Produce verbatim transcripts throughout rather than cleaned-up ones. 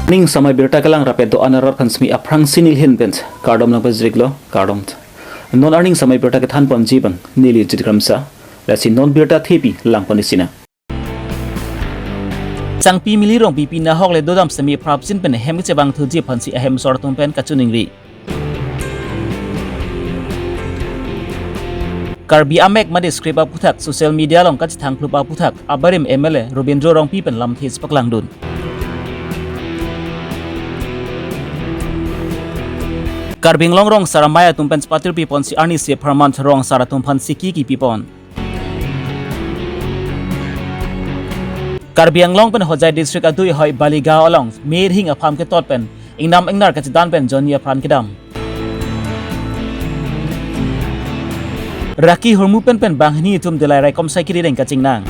Ning samai birta kelang rapet do-an arat aphan semi aphrangsi nelihin pen kardom nangpajirlo, kardom. Non arni samai birta kethan ponji abang neli Jit Kramsa, lasi non birta thepi lang pon isi nang. Sangpi Mili Rongpipi nahok le dodam semi prapjin pen hem kechevang thuji aphansi ahem asor atum pen kachiningri. Karbi amek mate script aputhak social media along kachethang phlup aputhak abarim M L A Robindro Rongpi pen lamthe chepaklangdun. Karbi Anglong rong asar amei atum pen chepatirpi ponsi arnisi apharman rong asar atum aphan siki kipi pon. Karbi Anglong pen Hojai district adui ahoi Baligaon along merhing apham ketot pen ingnam ingnar kachedan pen jonni apran kedam. Raki hormu pen pen banghini atum delai raikom saikiri deng kachingnang.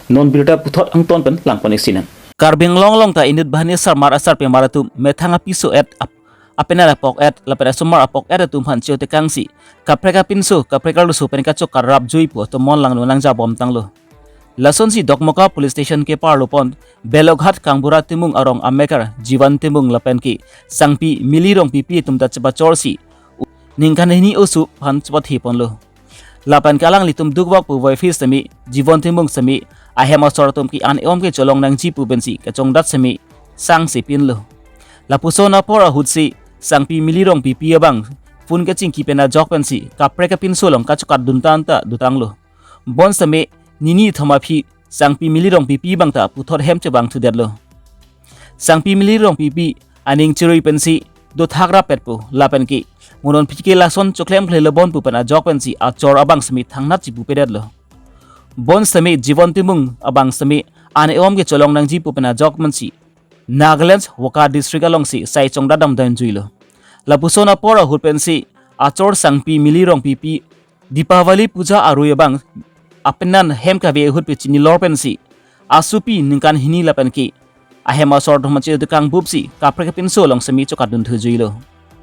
Non birta puthot angton pen lang pon isi nang. Karbi Anglong along ta inut banghini asarmar asarpimar atum methang apiso et ap-, apenan apok et lapen asomar apok et atum aphan cheo tekangsi kaprek apinso kaprek arloso pen kachokarrap jui pu atomon langno nangjabom tanglo. Lasonsi Dokmoka Police Station keparlo pon Beloghat Kangbura Timung arong amekar Jivan Timung lapen ke Sangpi Mili Rongpipi atum ta chepachorsi ningkan hini oso aphan chepathe ponlo. Lapen ke alanglitum dukvak pu voiphis semi, Jivan Timung semi, ahem asor atum ke an-e-om kecholong nangji pu pensi kachongdat semi sangse pinlo. Lapuson apor ahutsi Sangpi Mili Rongpipi abang phone kachingki pen ajok pensi kaprek apinso along kachokardun tan ta dotanglo. Bonsitame nini thom aphi Sangpi Mili Rongpipi abang ta puthot hem chevang thudetlo. Sangpi Mili Rongpipi aning chirui pensi dothak rapetpo lapen ke mo non aphi ke lason choklemkle lo bon pu pen ajok pensi achor abang semi thangnat chipupedetlo. Bonsitame Jivan Timung abang semi an-e-om kecholong nangji pu pen ajok pensi Nagaland Wokha district alongsi sai chongdadam damjuilo. Lapuson apor ahut pensi achor Sangpi Mili Rongpipi Dipavali puja arui abang apenan hem kave ahut pe chinilor pensi asopi ningkan hini lapen ke ahem asor atum cheo tekang bupsi kaprek apinso along semi chokardun thujuilo.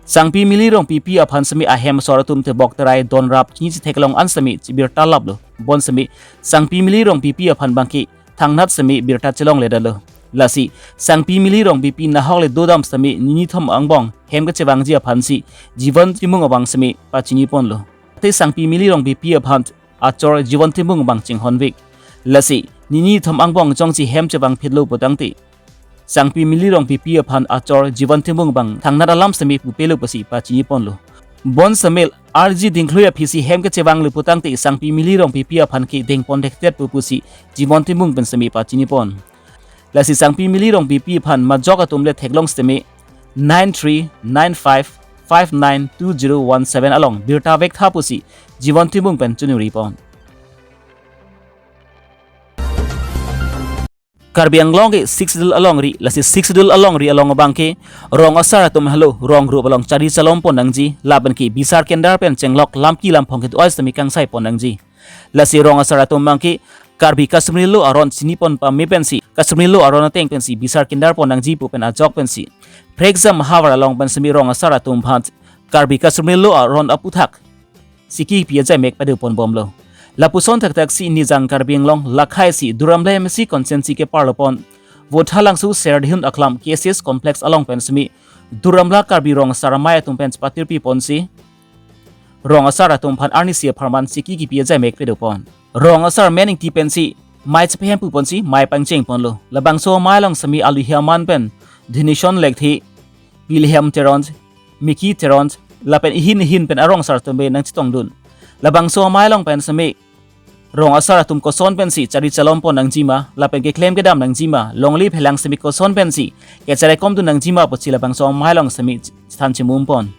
Sangpi Mili Rongpipi aphan semi ahem asor atum tebok terai donrap chini chetheklong an semi chibirta laplo. Bonsitame Sangpi Mili Rongpipi aphan abang ke thangnat semi birta chelongledetlo. Lasi Sangpi Mili Rongpipi nahok le dodam semi nini thom angbong hem kechevangji aphansi Jivan Timung abang semi pachini ponlo. Te Sangpi Mili Rongpipi aphan achor Jivan Timung abang chinghonvek. Lasi nini thom angbong jongsi hem chevang phitlo putangte Sangpi Mili Rongpipi aphan achor Jivan Timung abang thangnat alam semi pupelo pusi pachini ponlo. Bonsitame arji dingklui aphisi hem kechevanglo putangte Sangpi Mili Rongpipi aphan ke dengpon dektet pu pusi Jivan Timung pen semi pachini pon. Lasi Sangpi Mili Rongpipi aphan majok atum le theklong sitame nine three nine five five nine two zero one seven along birta vektha pusi Jivan Timung pen chiningri pon. Karbi Anglong ke Sixth Schedule alongri, lasi Sixth Schedule alongri along abang ke rong asar atum helo rong group along chari chalom pon nangji, lapen ke bisar kendar pen chenglok lamki lamphong kedo-ai semi kangsai pon nangji. Lasi rong asar atum abang ke Karbi Kachomri Law aron chini pon pame pensi, Kachomri Law aron ateng pensi bisar kendar pon nangji pu pen ajok pensi prekjam havar along pen semi rong asar atum aphan Karbi Kachomri Law aron aputhak siki pi ajai mek pado pon bomlo. Lapuson thakthak si Nijang Karbi Anglong lakhai si Duar Amla M A C constituency keparlo pon Vothatlangso Serdihun Aklam K S S complex along pen semi Duar Amla Karbi rong asar amei atum pen chepatirpi ponsi rong asar atum aphan arnisi apharman siki kipi ajai mek pado pon. Rong asar men ingti pensi mei chepehem pu ponsi mei pangcheng ponlo. Labangso amei along semi aluhi aman pen Dhinison Lekthe, Wilhelm Teron, Mickey Teron, lapen ihin ihin pen arong asar atum pen nangchetongdun. Labangso amei along pen semi rong asar atum koson pensi chari chalom pon nangjima, lapen keklem kedam nangjima, longle phelang semi koson pensi kechari komdun nangjima pusi labangso amei along semi chethan chimum pon.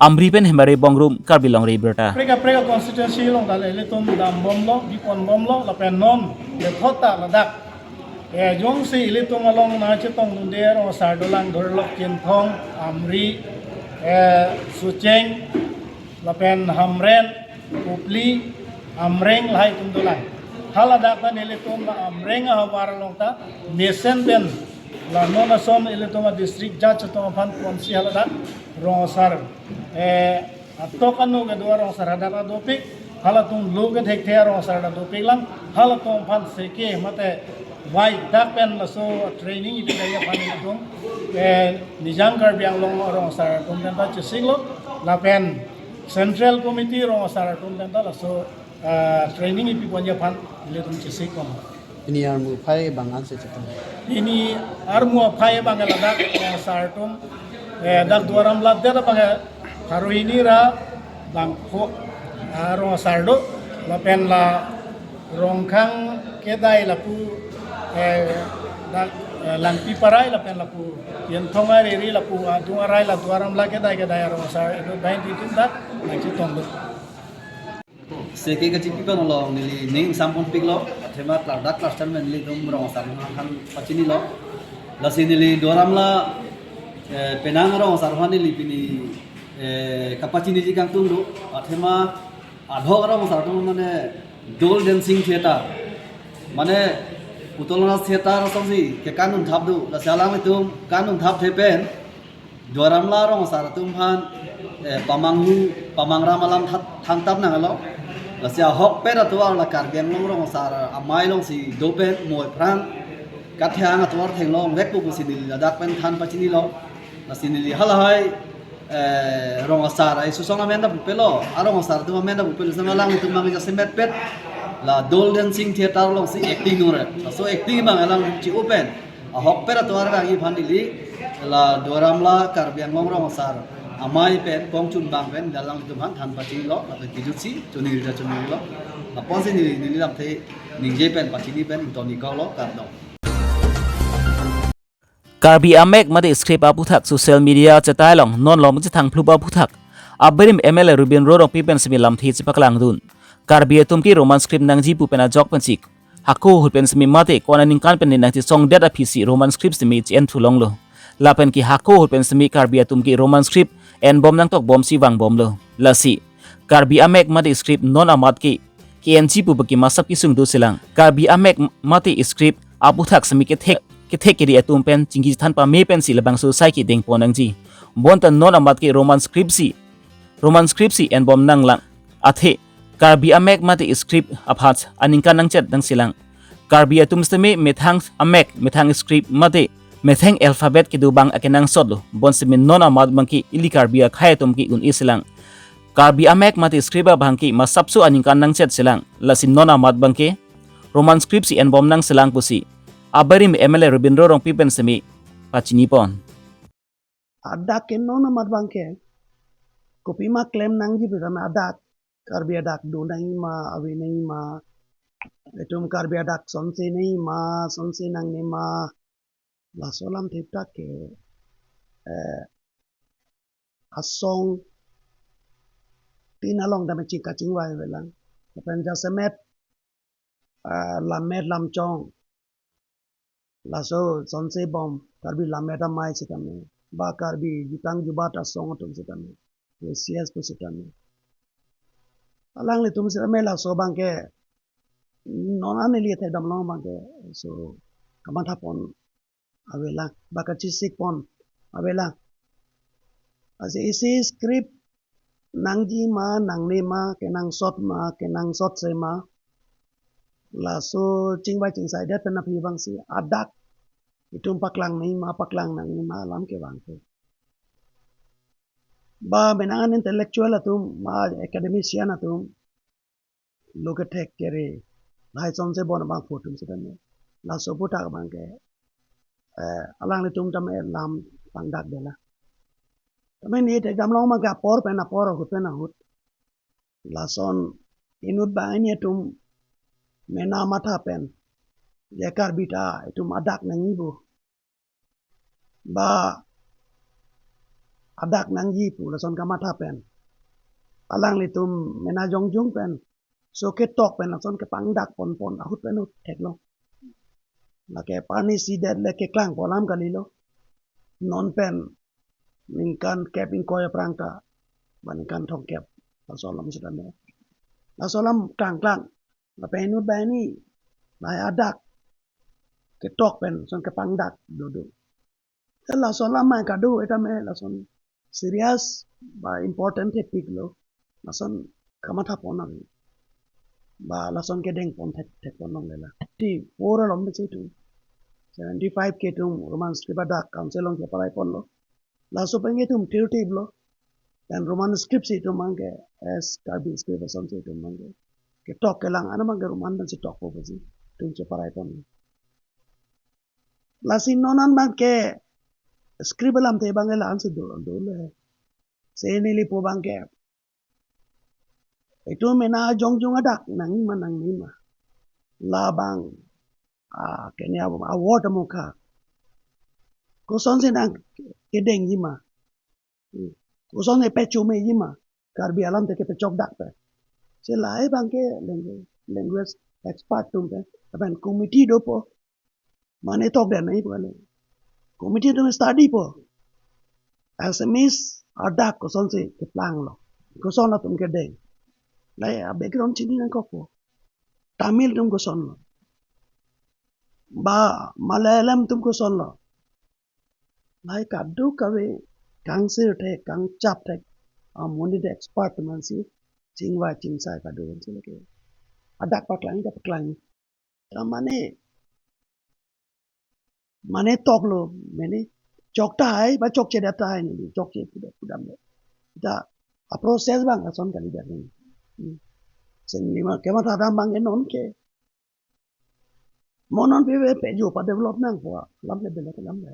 Amri pen Hemari Bongrung, Karbi Longri Abirta. Kaprek kaprek constituency along ta ilitum dam bomlo, bi pon bomlo, lapen non le thot ta ladak. Eh, jongsi ilitum along nangchetongdunde rong asar dolang Dorlok, Chinthong, Amri, eh, Socheng, lapen Hamren, Kopili, Amreng lahai atum dolang. Haladak ta nelitum la Amreng ahavar along ta mesen pen la non ason ilitum a-district judge atum aphan ponsi haladak rong asar, eh, atok anu kedo arong asar hadak ta dopik, halatum lo kethekthe arong asar ta dopiklang, halatum aphan seke mate Why dak pen laso training ipi daya aphan ilitum, eh, Nijang Karbi Anglong rong asar atum pen ta chesik lo, lapen Central Committee rong asar atum pen ta laso, eh, training ipi ponji aphan ilitum chesik lo. Pini armu aphai abang ansi chetong. Pini armu aphai abang ladak, eh, asar atum, eh, dak Duar Amla det abang, eh, pharo hini ra bangpho, ah, rong asar do, lapen la Rongkhang kedai lapu, eh, dak, eh, Langpi Parai lapen lapu Yenthong Ariri lapu adung arai la Duar Amla kedai kedai arong asar itum bai itum dak nangchetong do. Seke kachipi pen along neli ning sampon piklo, athema klardak klarchan pen nelitum rong asar aphan pachinilo. Lasi neli Duar Amla, eh, penang rong asar aphan neli pini, eh, kapachiniji kangtung do, athema adhok rong asar atum mane Dol Dancing Theatre. Mane putola theatre asonsi kekan un thap do, lasi alanglitum kan un thapthe pen Duar Amla rong asar atum aphan, eh, pamanghu, pamangram alam that-, thantap nanglo. Lasi ahokpet atovar la Karbi Anglong rong asar amei alongsi do pen mo aphrang kathang atovar theklong vekpo pusi neli ladak pen than pachinilo. Lasi neli halahai, eh, rong asar ai susong amen ta pupelo, arong asar atum amen ta pupelo, sama alanglitum mang jasemet pet la Dol Dancing Theatre alongsi acting nore. Laso acting abang alanglitum chi-o pen ahokpet atovar kangji aphan neli la Duar Amla Karbi Anglong rong asar amei pen kongchun abang pen alanglitum aphan than pachinilo, lapen kejutsi choningri ta choningri lo. Lapusi neli, neli lamthe ningje pen pachini pen ingtoni kau lo, kardom. Karbi amek mate script aputhak social media chetai along non long chethang phlup aputhak abirim M L A Rubin Rongpi pen semi lamthe chepaklangdun. Karbi atum ke Roman script nangji pu pen ajok pensi hako ahut pen semi mate ko-an aningkan pen nangchesongdet aphisi Roman script semi che-en thulonglo. Lapen ke hako ahut pen semi Karbi atum ke Roman script enbom nangtokbomsi vangbomlo. Lasi Karbi amek mate script non amat ke ke-enji pu bagi masap kesung do silang. Karbi amek mate script aputhak semi kethek kethek kiri atum pen chingki than pame pensi labangso sai kedeng pon nangji. Bonta non amat ke Roman script si, Roman script si enbom nanglang. Athe Karbi amek mate script aphan aningkan nangchet nangsilang. Karbi atum semi methang amek, methang script mate methang alphabet kedo abang akenangsot lo. Bon semi non amat abang ke ili Karbi akhei atum ke un-e silang. Karbi amek mate script abang ke masapso aningkan nangchet silang. Lasi non amat abang ke Roman script si enbom nangsilang pusi abirim M L A Rubin Rongpi pen semi pachini pon. Adak ke non amat abang ke kopima klem nangji pu tame adak, Karbi adak do nangji ma, ave nangji ma, itum Karbi adak sonse nangji ma, sonse nangne ma, laso alam thiptak ke, eh, asong tin along tame chingka chingvai avelang. Lapen jasemet, ah, lammet lamchong, laso sonse bom Karbi lammet amei sitame, ba Karbi jutang jubat asong atum sitame, A C S pu sitame, alanglitum sitame laso abang ke non an neli thekdamlong abang ke laso kamatha pon avelang, ba kachesik pon avelang. Lasi isi script nangji ma, nangne ma, kenangsot ma, kenangsotse ma, laso chingvai chingsaidet pen aphi abangsi adak itum paklang nangji ma, paklang nangne ma alam kevang ke. Ba menang an intellectual atum, ma academician atum, lo kethek kere, lahai sonse bon abangphu atum sitame, laso aputhak abang ke, eh, alanglitum tame lam pangdak detlang. Tame neli thekdamlong abang ke apor pen apor, ahut pen ahut. Lason inut banghini atum mena matha pen, je Karbi ta itum adak nangji pu, ba adak nangji pu lason kamatha pen, alanglitum mena jongjung pen, so ketok pen lason kepangdak ponpon ahut pen ahut theklong. Lake pani sidet le keklang pu alam kalilo. Non pen ningkan kep ingkoi aphrang ta, ba ningkan thomkep, laso alam sitame, laso alam klangklang. Lapen inut banghini, lahai adak ketok pen lason kepangdak dodo. Te laso alam mai kado, eta me lason serious ba important thepiklo. Lason kamatha pon ave, ba lason kedeng pon thek thek pon longlelang. Ti pura lom besi tu. seventy-five K atum Roman script adak council along cheparai ponlo. Laso pen itum thirty lo. Dan Roman script si itum abangke, as Karbi script asonsi itum abangke, ketok kelang an abangke Roman pensi tokpo pusi itum cheparai ponlo. Lasi non an abangke script alamthe abangke la-ansi do, dolo. Se neli pu abangke, itum mena jongjong adak nangji ma nangne ma. Labang, ah, kene abo, award amokha, kosonsi nangkedengji ma. Hmm. Kosonsi pechomeji ma. Karbi alamthe kepachok dak pen. Se lahai abangke language, language expert atum pen, lapen committee dopo. Mane tokdet nangji pu kali. Committee atum study po. Assamese adak kosonsi keplanglo, koson atum kedeng. Lahai a-background chini nangkokpo. Tamil atum kosonlo, ba Malayalam atum kosonlo. Lahai kadokave kangsir thek, kangchap thek amonit expert atum ansi chingvai chingsai kadokave ansi lake adak paklang, adak paklang. Ta mane, mane toklo, mane chok tahai ba chokchedet tahai neli, chokche pudet pudamdet. Ta a-process abang ason kalidet neli. Hmm. Sing neli ma kematha dam abangke non ke, mo non pe pe pejo pa-develop nangpo, alam le belek alam le.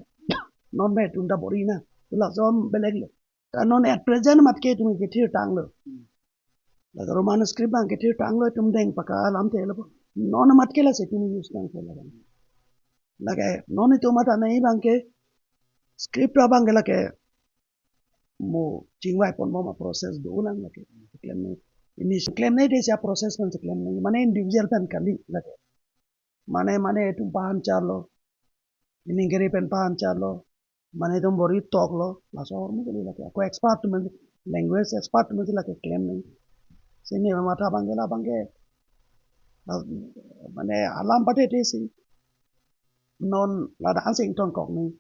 Non me itum ta bor-i nang, tu laso belek lo. Ta non at present mat ke itum kethirtanglo. Hmm. Lake Roman script abang kethirtanglo, itum deng paka alamthe lo. Non mat ke lasi itum use nangpo la abang. Lake non itum matha nangji abangke script abangke lake mo chingvai ponbom a-process dolang lake. Klemnei, ini klemnei dei si a-process pen si klemnei. Mane individual pen kali lake. Mane, mane itum pahan charlo. Ini geri pen pahan charlo. Mane itum bor-i toklo. Laso ahormu kali lake. Ako expert atum, language expert atum si lake klemnei. Sini matha abangke la abangke, la-, mane alam pathe te si non ladak ansi ingtonkoknei.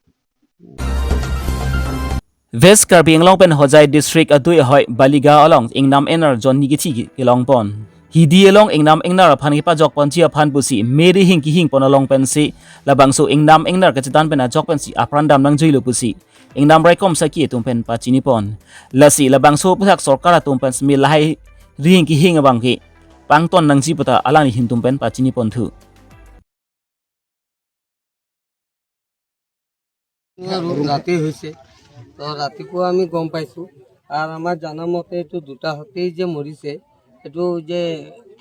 West Karbi Anglong pen Hojai District adui ahoi Baligaon along ingnam ingnar jon ni kithi kelong pon. Hidi along ingnam ingnar aphan kepajok ponji aphan pusi me rihing kihing pon along pensi labangso ingnam ingnar kachethan pen ajok pensi apran dam nangjuilo pusi ingnam raikom saki atum pen pachini pon. Lasi labangso aputhak sorkar atum pen semi lahai rihing kihing abangke pangton nangji puta alangli ahin atum pen pachini ponthu. আৰু ৰাতি হৈছে। তো ৰাতিপুৱা আমি গম পাইছোঁ। আৰু আমাৰ জানা মতে এইটো দুটা হাতী যে মৰিছে, এইটো যে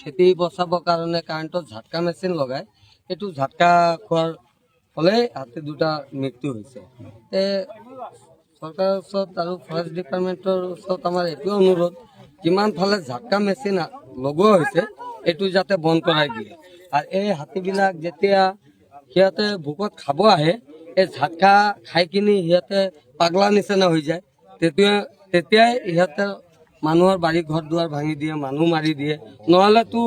খেতি বচাবৰ কাৰণে কাৰেণ্টৰ ঝাটকা মেচিন লগায়, এইটো ঝাটকা খোৱাৰ ফলে হাতী দুটা মৃত্যু হৈছে। তে চৰকাৰৰ ওচৰত আৰু ফৰেষ্ট ডিপাৰ্টমেণ্টৰ ওচৰত আমাৰ এইটোৱে অনুৰোধ, যিমান ফালে ঝাটকা মেচিন আ-, লগোৱা হৈছে, এইটো যাতে বন্ধ কৰাই দিয়ে। আৰু এই হাতীবিলাক যেতিয়া সিহঁতে ভোকত খাব আহে, এই ঝাটকা খাই কিনি সিহঁতে পাগলা নিচিনা হৈ যায়। তেতিয়া, তেতিয়াই সিহঁতে মানুহৰ বাৰী ঘৰ দুৱাৰ ভাঙি দিয়ে, মানুহ মাৰি দিয়ে। নহ'লেতো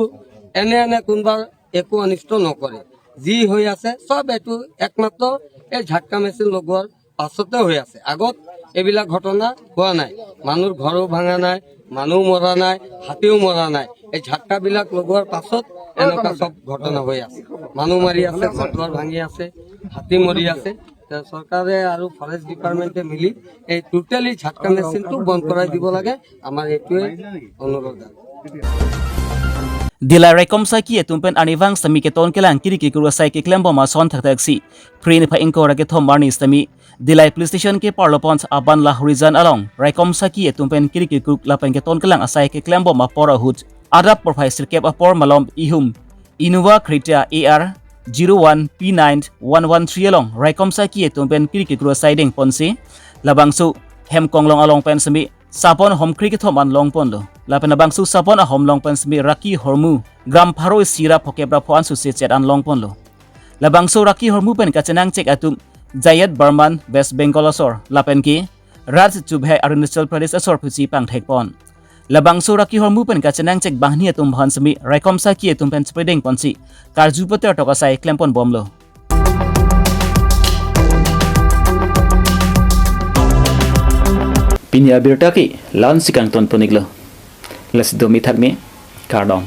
এনে এনে কোনোবাৰ একো অনিষ্ট নকৰে। যি হৈ আছে চব এইটো একমাত্ৰ এই ঝাটকা মেচিন লগোৱাৰ পাছতে হৈ আছে। আগত এইবিলাক ঘটনা হোৱা নাই। মানুহৰ ঘৰো ভাঙা নাই, মানুহ মৰা নাই, হাতীও মৰা নাই। এই ঝাটকাবিলাক লগোৱাৰ পাছত এনেকুৱা চব ঘটনা হৈ আছে। মানুহ মাৰি আছে, ঘৰ দুৱাৰ ভাঙি আছে, হাতী মৰি আছে। তে চৰকাৰে আৰু ফৰেষ্ট ডিপাৰ্টমেণ্টে মিলি এই টোটেলি ঝাটকা মেচিনটো বন্ধ কৰাই দিব লাগে, আমাৰ এইটোৱে অনুৰোধ। Dillai raikom saki atum pen arnivang semi keton kelang kiri kikru asai keklembom ason thakthak si Phre niphai ingkoi ra kethom arni semi Dillai police station keparlo pon Aban Lahorijan along raikom saki atum pen kiri kikru lapen keton kelang asai keklembom apor ahut adap porphai sirkep apor malom ihum Innova Creta A R zero one P nine one one three along raikom saki atum pen kiri kikru asai deng ponsi labangso hem konglong along pen semi sabon ahom kre kethom an long ponlo. Lapen labangso sabon ahom long pen semi Raki Hormu gram pharo isi ra phokep ra pho an susi chet an long ponlo. Labangso Raki Hormu pen kachenangchek atum Jayet Barman West Bengal asor lapen ke Raj Chubhe Arunachal Pradesh asor pusi pangthek pon. Labangso Raki Hormu pen kachenangchek banghini atum aphan semi raikom saki atum pen chepedeng ponsi karju pater tok asai klem ponbomlo. Pini abirta ke la-ansi kangton pon-iklo. Lasi domi thakme, kardom.